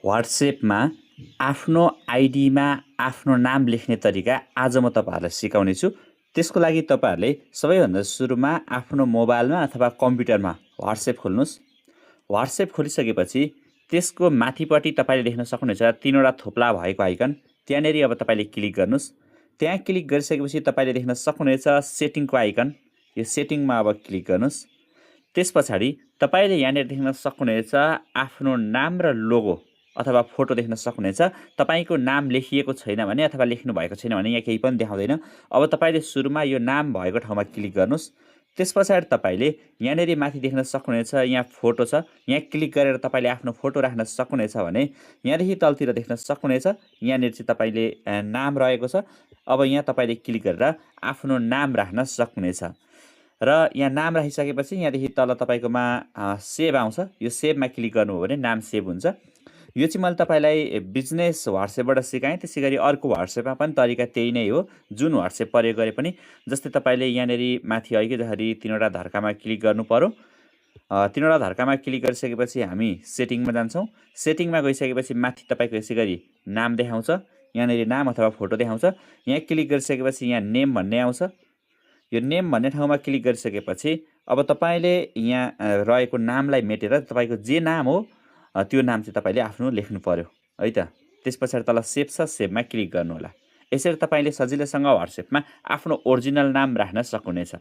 व्हाट्सएपमा आफ्नो आइडीमा आफ्नो नाम लेख्ने तरिका आज म तपाईँहरूलाई सिकाउने छु। त्यसको लागि तपाईँहरूले सबैभन्दा सुरुमा आफ्नो मोबाइलमा अथवा कम्प्युटरमा व्हाट्सएप खोल्नुहोस्। व्हाट्सएप खोलिसकेपछि त्यसको माथिपट्टि तपाईँले देख्न सक्नुहुनेछ 3वटा थोप्ला भएको आइकन, त्यहाँनेरि अब तपाईँले क्लिक गर्नुहोस्। त्यहाँ क्लिक गरिसकेपछि तपाईँले देख्न सक्नुहुनेछ सेटिङको आइकन, यो सेटिङमा अब क्लिक गर्नुहोस्। त्यस पछाडि तपाईँले यहाँनिर देख्न सक्नुहुनेछ आफ्नो नाम र लोगो अथवा फोटो देख्न सक्नुहुनेछ। तपाईँको नाम लेखिएको छैन भने अथवा लेख्नु भएको छैन भने यहाँ केही पनि देखाउँदैन। अब तपाईँले सुरुमा यो नाम भएको ठाउँमा क्लिक गर्नुहोस्। त्यस पछाडि तपाईँले यहाँनिर माथि देख्न सक्नुहुनेछ यहाँ फोटो छ, यहाँ क्लिक गरेर तपाईँले आफ्नो फोटो राख्न सक्नुहुनेछ भने यहाँदेखि तलतिर देख्न सक्नुहुनेछ यहाँनिर चाहिँ तपाईँले नाम रहेको छ। अब यहाँ तपाईँले क्लिक गरेर आफ्नो नाम राख्न सक्नुहुनेछ र यहाँ नाम राखिसकेपछि यहाँदेखि तल तपाईँकोमा सेभ आउँछ। यो सेभमा क्लिक गर्नुभयो भने नाम सेभ हुन्छ। यो चाहिँ मैले तपाईँलाई बिजनेस व्हाट्सएपबाट सिकाएँ। त्यसै गरी अर्को व्हाट्सएपमा पनि तरिका त्यही नै हो, जुन व्हाट्सएप प्रयोग गरे पनि। जस्तै तपाईँले यहाँनिर माथि अघि जसरी 3वटा धर्कामा क्लिक गर्नु पर्यो। 3वटा धर्कामा क्लिक गरिसकेपछि हामी सेटिङमा जान्छौँ। सेटिङमा गइसकेपछि माथि तपाईँको यसै गरी नाम देखाउँछ, यहाँनिर नाम अथवा फोटो देखाउँछ। यहाँ क्लिक गरिसकेपछि यहाँ नेम भन्ने आउँछ। यो नेम भन्ने ठाउँमा क्लिक गरिसकेपछि अब तपाईँले यहाँ रहेको नामलाई मेटेर तपाईँको जे नाम हो त्यो नाम चाहिँ तपाईँले आफ्नो लेख्नु पर्यो है त। त्यस पछाडि तल सेभ छ, सेभमा क्लिक गर्नुहोला। यसरी तपाईँले सजिलैसँग व्हाट्सएपमा आफ्नो ओरिजिनल नाम राख्न सक्नुहुनेछ।